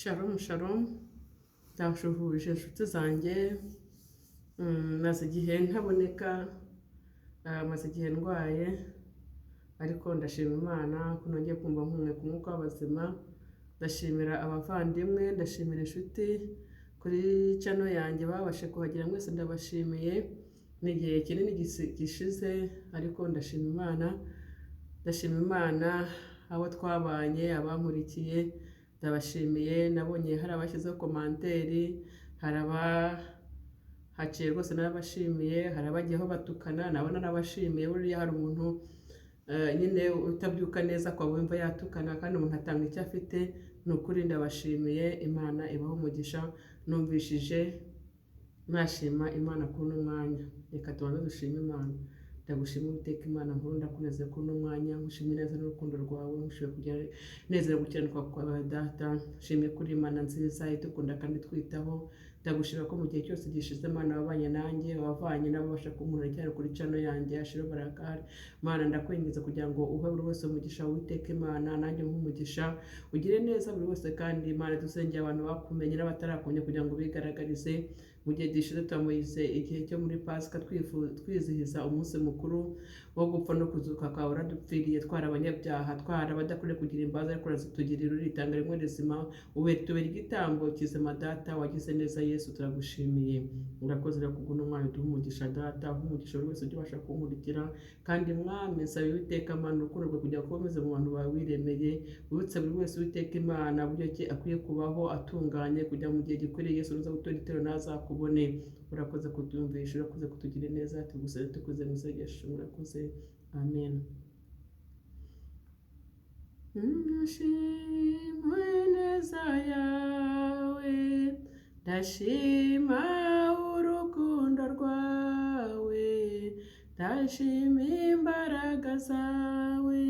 Shalom shalom, ndabashuhuje inshuti zanjye, maze igihe ntaboneka, maze igihe ndwaye, ariko ndashima Imana ko nongeye kumva mpumeka umwuka w'abazima. Ndashimira abavandimwe, ndashimira inshuti kuri channel yanjye babashe kuhagera, mwese ndabashimiye. Ni igihe kinini gishize, ariko ndashima Imana, ndashima Imana abo twabanye, abankurikiye ndabashimiye. Nabonye hari abashyizeho commentaire, hari abahaciye rwose narabashimiye, hari abagiyeho batukana nabo narabashimiye. Buriya hari umuntu nyine utabyuka neza akaba wumva yatukana, kandi umuntu atanga icyo afite. Ni ukuri ndabashimiye, Imana ibahe umugisha. Numvishije nashima Imana kuri uno mwanya. Reka tubanze dushime Imana. Ndagushima Uwiteka Imana nkuru, ndakuneze kuri uno mwanya, nkushimye neza n'urukundo rwawe, nkushimiye kugira neza gukiranuka kwawe Data. Nshimiye kuri Imana nziza idukunda kandi twitaho. Ndagushima ko mu gihe cyose gishize Imana wabanye nanjye, wavanye n'ababasha kunkurira cyane kuri channel yanjye ya Shiro Barakari. Mana, ndakwinginze kugira ngo uhe buri wese umugisha, Uwiteka Imana, nanjye umuhe umugisha, ugire neza buri wese. Kandi Imana, dusengeye abantu bakumenye n'abatarakumenya kugira ngo bigaragarize. Mu gihe gishize twamuyize igihe cyo muri Pasika, twizihiza umunsi mukuru wo gupfa no kuzuka kwawe. Uradupfiriye twari abanyabyaha, twari abadakwiriye kugira imbabazi, ariko urazitugirira, uritanga rimwe rizima, ube tubera igitambo kizima. Data, wagize neza Yesu, turagushimiye, urakoze. Rero kubw'uno mwanya uduhe umugisha Data, uhe umugisha buri wese ujye ubasha kunkurikira. Kandi Mwami, nsaba Uwiteka Imana urukundo rwawe kugira ngo ukomeze mu bantu bawe wiremeye, wibutse buri wese Uwiteka Imana uburyo ki akwiye kubaho atunganye, kugira ngo mu gihe gikwiriye Yesu nuza gutora igitero ntazakubone. Urakoze kutumvisha, urakoze kutugira neza, tugusabe tukuze mu isengesho, urakoze, amen. Ndashima neza yawe, ndashima urukundo rwawe, ndashima imbaraga zawe.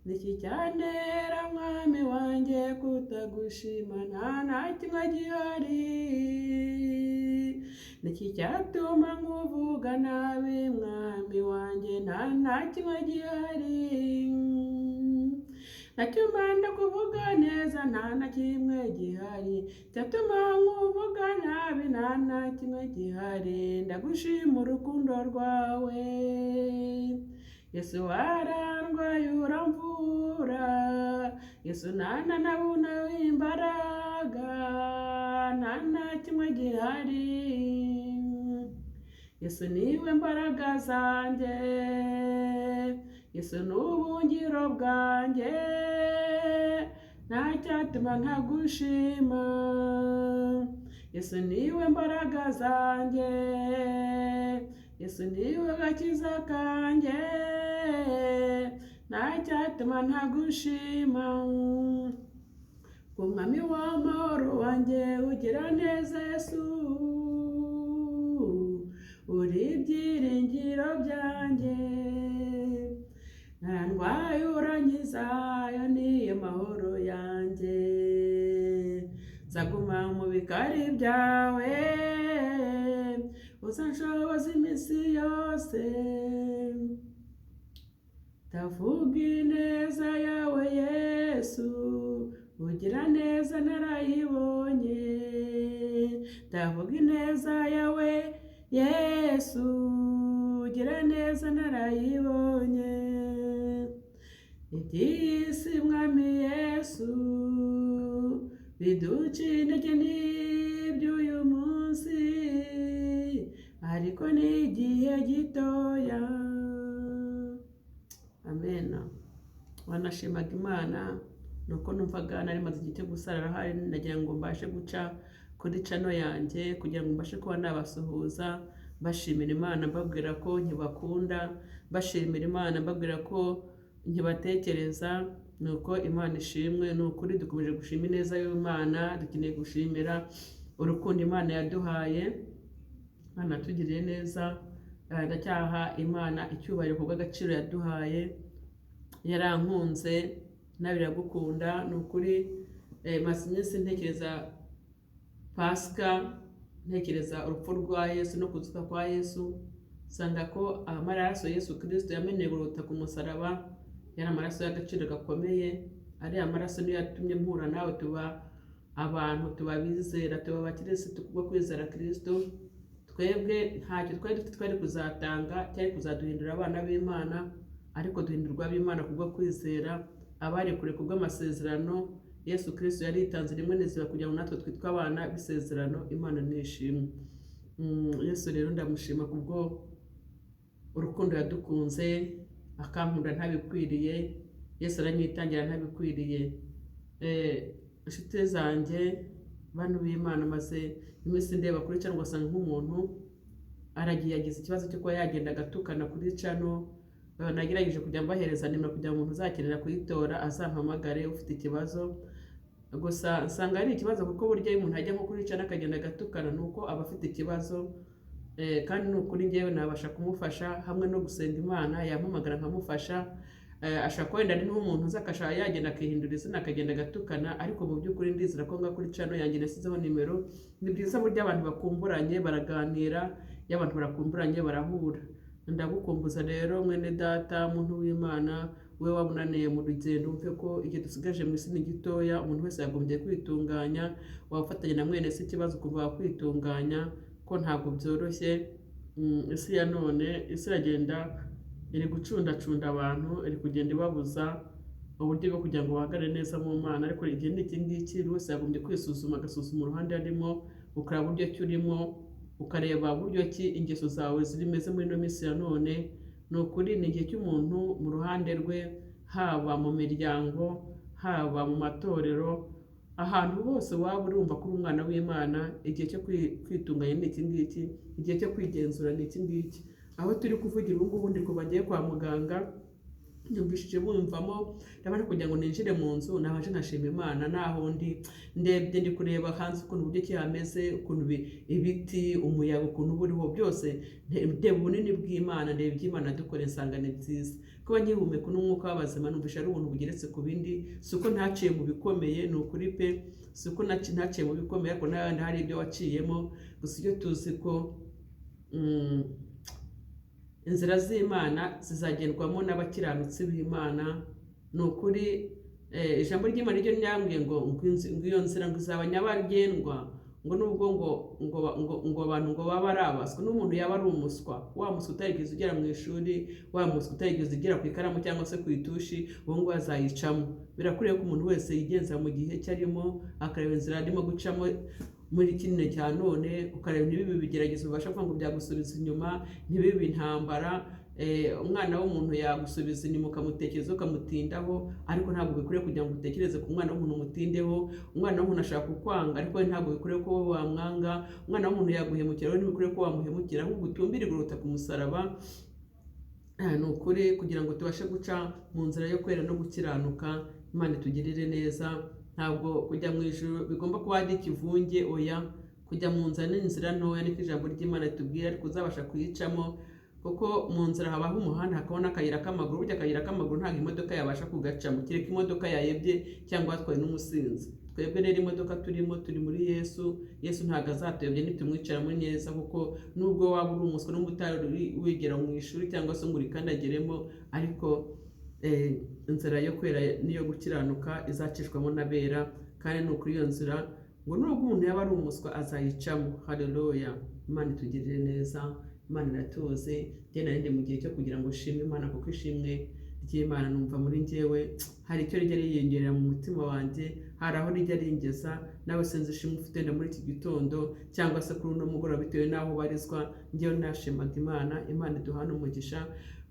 Niki cyantera Mwami wanjye kutagushima? Nta na kimwe gihari. Niki cyatuma nkuvuga nabi Mwami wanjye? Nta na kimwe gihari. Ntacyuma ndakuvuga neza, nta na kimwe gihari cyatuma nkuvuga nabi, nta na kimwe gihari. Ndagushima urukundo rwawe Yesu, warandwaye uramvura Yesu, nana nabona imbaraga, nta na kimwe gihari. Yesu niwe mbaraga zanjye, Yesu ni ubuhungiro bwanjye, nta cyatuma ntagushima. Yesu niwe mbaraga zanjye, Yesu niwe gakiza kanjye, nta cyatuma ntagushima. Umwami w'amahoro wanjye, ugira neza Yesu, uri ibyiringiro byanjye. Narandwaye urankiza, ayo niyo mahoro yanjye. Nzaguma mu bikari byawe, uzanshoboza iminsi yose. Ndavuga ineza yawe Yesu, ugira neza narayibonye. Ndavuga ineza yawe Yesu, ugira neza narayibonye. Iby'iyi si Mwami Yesu biduca intege n'iby'uyu munsi, ariko ni igihe gitoya. Amen. Wanashimaga Imana nuko numvaga nari maze igihe cyo gusarara, hari nagira ngo mbashe guca kuri channel yanjye kugira ngo mbashe kuba nabasuhuza, mbashimira Imana, mbabwira ko nkibakunda, mbashimira Imana, mbabwira ko nkibatekereza. Nuko Imana ishimwe. Ni ukuri dukomeje gushima ineza y'Imana, dukeneye gushimira urukundo Imana yaduhaye. Imana yatugiriye neza. Ndacyaha Imana icyubahiro ku bw'agaciro yaduhaye. Yarankunze, nawe iragukunda. Ni ukuri maze iminsi ntekereza Pasika, ntekereza urupfu rwa Yesu no kuzuka kwa Yesu, nsanga ko amaraso Yesu Kirisito yameneye uruta ku musaraba yari amaraso y'agaciro gakomeye. Ariya maraso niyo yatumye mpura nawe tuba Abantu tuba bizera, tuba abakirisitu kubwo kwizera Kristo. Twebwe ntacyo twari dufite twari kuzatanga cyari kuzaduhindura abana b'Imana, ariko duhindurwa ab'Imana kubwo kwizera. Abari kure kubw'amasezerano, Yesu Kristo yaritanze rimwe n'iziba kugira ngo natwe twitwe abana b'isezerano. Imana nishimwe. Yesu rero ndamushima kubwo urukundo yadukunze, akankunda ntabikwiriye. Yesu aranyitangira ntabikwiriye. Inshuti zanjye, bantu b'Imana, maze iminsi ndeba kuri channel ugasanga nk'umuntu aragiye agize ikibazo cyo kuba yagenda agatukana kuri channel. Nagerageje kujya mbahereza nimero kugira ngo umuntu uzakenera kuyitora azampamagare ufite ikibazo. Gusa nsanga ari ikibazo kuko burya iyo umuntu ajya nko kuri channel akagenda agatukana, ni uko aba afite ikibazo. Kandi ni ukuri njyewe nabasha kumufasha hamwe no gusenga Imana, yampamagara nkamufasha. Ashobora kuba wenda ari n'umuntu uza akashaka yagenda akihindura izina akagenda agatukana, ariko mu by'ukuri ndizera ko nga kuri channel yanjye nasizeho nimero. Ni byiza burya abantu bakumburanye baraganira, iyo abantu barakumburanye barahura. Ndagukumbuza rero mwene data, muntu w'Imana, we waba unaniye mu rugendo, wumve ko igihe dusigaje mu isi ni gitoya. Umuntu wese yagombye kwitunganya. Waba ufatanya na mwene se ikibazo ukumva wakwitunganya, ko ntabwo byoroshye. Isi ya none, isi iragenda iri gucundacunda abantu, iri kugenda ibabuza uburyo bwo kugira ngo bahagarare neza mu Mana. Ariko igihe ni iki ngiki, buri wese yagombye kwisuzuma, agasuzuma uruhande arimo, ukareba uburyo ki urimo, ukareba uburyo ki ingeso zawe zimeze muri ino minsi ya none. Ni ukuri ni igihe cy'umuntu mu ruhande rwe, haba mu miryango, haba mu matorero, ahantu hose waba urumva ko uri umwana w'Imana, igihe cyo kwitunganya ni iki ngiki, igihe cyo kwigenzura ni iki ngiki. Aho turi kuvugira ubu ngubu, ndi kuva ngiye kwa muganga, nyumvishije bumvamo ndabona kugira ngo ninjire mu nzu nabanje nkashima Imana. Naho ndi ndebye, ndi kureba hanze ukuntu uburyo ki hameze, ukuntu ibiti, umuyaga ukuntu uba uriho byose, ndeba ubunini bw'Imana, ndeba iby'Imana dukora, nsanga ni byiza. Kuba nkihumeka n'umwuka w'abazima, numvisha ari ubuntu bugeretse ku bindi. Si uko ntaciye mu bikomeye, ni ukuri pe, si uko ntaciye mu bikomeye, ariko n'ahandi hari ibyo waciyemo. Gusa iyo tuzi ko inzira z'Imana zizagendwamo n'abakiranutsi b'Imana, ni ukuri ijambo ry'Imana ryo ryambwiye ngo ngo iyo nzira ngo izaba nyabagendwa, ngo nubwo ngo abantu ngo baba ari abaswa, n'umuntu yaba ari umuswa, wa muswa utarigeze ugera mu ishuri, wa muswa utarigeze ugera ku ikaramu cyangwa se ku itushi, uwo nguwo azayicamo. Birakwiriye ko umuntu wese yigenza mu gihe cye arimo, akareba inzira arimo gucamo muri kino cya none, ukareba ntibibe ibigeragezo bibasha kuvuga ngo byagusubiza inyuma, ntibibe intambara. Umwana w'umuntu yagusubiza inyuma ukamutekereza ukamutindaho, ariko ntabwo bikwiriye kugira ngo utekereze ku mwana w'umuntu umutindeho. Umwana w'umuntu ashaka kukwanga, ariko we ntabwo bikwiriye ko wowe wamwanga. Umwana w'umuntu yaguhemukira, wowe ntibikwiriye ko wamuhemukira, ahubwo utumbire igororota ku musaraba. Ni ukuri kugira ngo tubashe guca mu nzira yo kwera no gukiranuka. Imana itugirire neza. Ntabwo kujya mu ijuru bigomba kuba ari ikivunge, oya. Kujya mu nzira ni inzira ntoya, niko ijambo ry'Imana ritubwira, ariko uzabasha kuyicamo, kuko mu nzira habaho umuhanda, hakabaho n'akayira k'amaguru. Burya akayira k'amaguru ntabwo imodoka yabasha kugacamo, kereka imodoka yayebye cyangwa yatwawe n'umusinzi. Twebwe rero imodoka turimo, turi muri Yesu. Yesu ntabwo azatuyobya nitumwicaramo neza, kuko nubwo waba uri umuswa, nubwo utari wigera mu ishuri cyangwa se ngo urikandagiremo, ariko inzira yo kwera n'iyo gukiranuka izacishwamo n'abera. Kandi ni ukuri iyo nzira ngo nubwo umuntu yaba ari umuswa azayicamo. Haleluya! Imana itugirire neza, Imana iratuzi. Njye nari ndi mu gihe cyo kugira ngo nshime Imana, kuko ishimwe ry'Imana numva muri njyewe hari icyo rijya riyongerera mu mutima wanjye, hari aho rijya ringeza. Nawe sinzi ishimwe ufite wenda muri iki gitondo cyangwa se kuri uno mugoroba, bitewe n'aho ubarizwa. Njyewe nashimaga Imana. Imana iduhana umugisha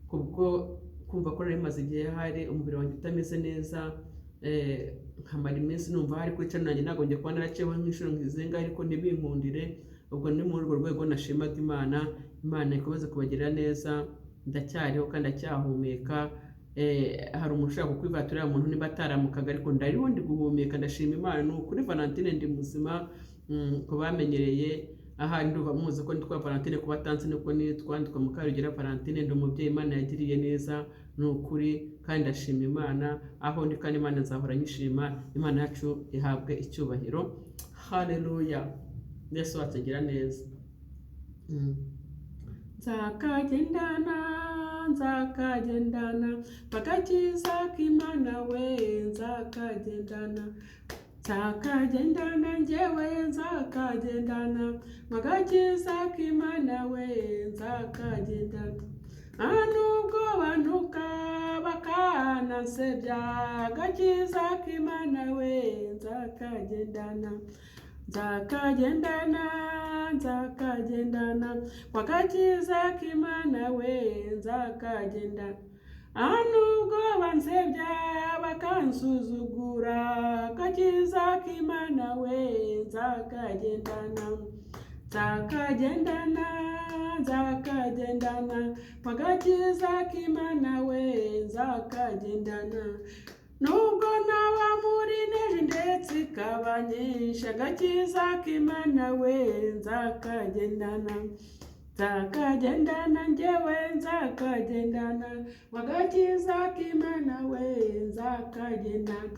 kubwo kumva ko nari maze igihe hari umubiri wanjye utameze neza, nkamara iminsi numva hari kuri channel yanjye nagombye kuba naraciyeho nk'inshuro nkizenga, ariko ntibinkundire. Ubwo ni muri urwo rwego nashimaga Imana. Imana ikomeze kubagirira neza. Ndacyariho kandi ndacyahumeka. Hari umuntu ushaka kukwivatura uriya muntu niba ataramukaga, ariko ndariho, ndi guhumeka, ndashima Imana. Ni ukuri Valentine ndi muzima. Ku bamenyereye ahari ndumva muzi ko nitwa Valentine, kuba atanzi niko nitwa, nitwa Mukarugera Valentine, ndi umubyeyi Imana yagiriye neza, ni ukuri, kandi ndashima Imana aho ndi, kandi Imana nzahora nyishima. Imana yacu ihabwe icyubahiro. Haleluya! Yesu wacu agira neza. Nzakagendana, nzakagendana, bagakiza k'Imana we, nzakagendana, Nzakagendana njyewe, nzakagendana agakiza k'Imana we, nzakagendana. Nta nubwo bantuka bakanansebya, agakiza k'Imana we, nzakagendana. Nzakagendana, nzakagendana agakiza k'Imana we, nzakagendana. Nta nubwo bansebya bakansuzugura, agakiza k'Imana we, nzakagendana. Nzakagendana, nzakagendana agakiza k'Imana we, nzakagendana. Nubwo naba muri neje ndetse ikaba nyinshi, agakiza k'Imana we, nzakagendana. Nzakagendana njyewe, nzakagendana agakiza k'Imana we, nzakagendana.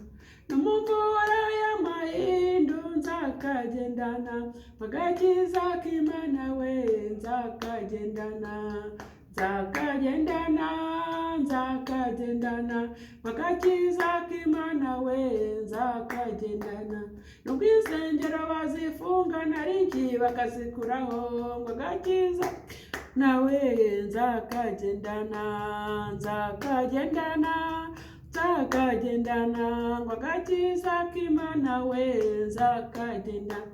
No mu mvura y'amahindu nzakagendana agakiza k'Imana we, nzakagendana. Nzakagendana, nzakagendana agakiza k'Imana we, nzakagendana. Nubwo insengero bazifunga nari bakazikuraho, ngo agakiza nawe, nzakagendana. Nzakagendana, nzakagendana ngo agakiza k'Imana we, nzakagendana.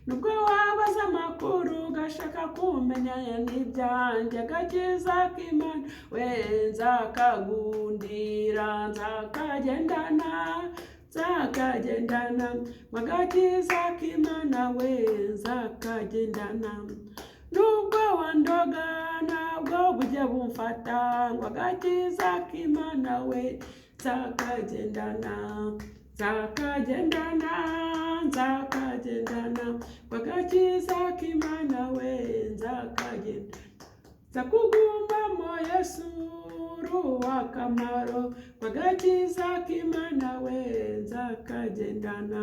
Nubwo wabaza amakuru ugashaka kumenya n'ibyanjye, agakiza k'Imana we, nzakagundira. Nzakagendana, nzakagendana agakiza k'Imana we, nzakagendana. Nubwo wandoga ntabwo bujya bumfata, ngo agakiza k'Imana we, nzakagendana. Nzakagendana, nzakagendana agakiza k'Imana we, nzakagenda. Nzakugumamo Yesu uri uw'akamaro, agakiza k'Imana we, nzakagendana.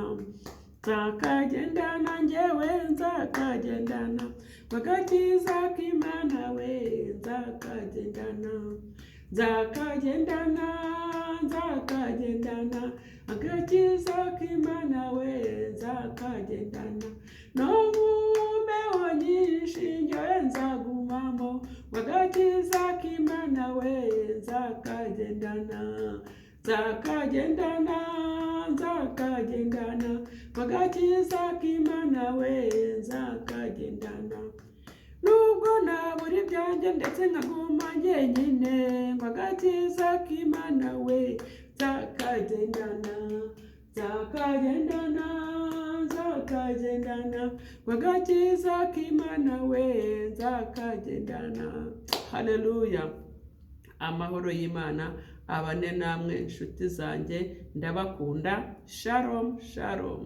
Nzakagendana njyewe, nzakagendana agakiza k'Imana we, nzakagendana. Nzakagendana, nzakagendana agakiza k'Imana we, nzakagendana. No mu mbeho nyinshi njyewe nzagumamo, agakiza k'Imana we, nzakagendana. Nzakagendana, nzakagendana agakiza k'Imana we, nzakagendana. Nubwo nabura ibyanjye ndetse nkaguma njyenyine, ngo agakiza k'Imana we, nzakagendana. Nzakagendana, nzakagendana ngo agakiza k'Imana we, nzakagendana. Haleluya! Amahoro y'Imana abane namwe inshuti zanjye, ndabakunda. Shalom, shalom.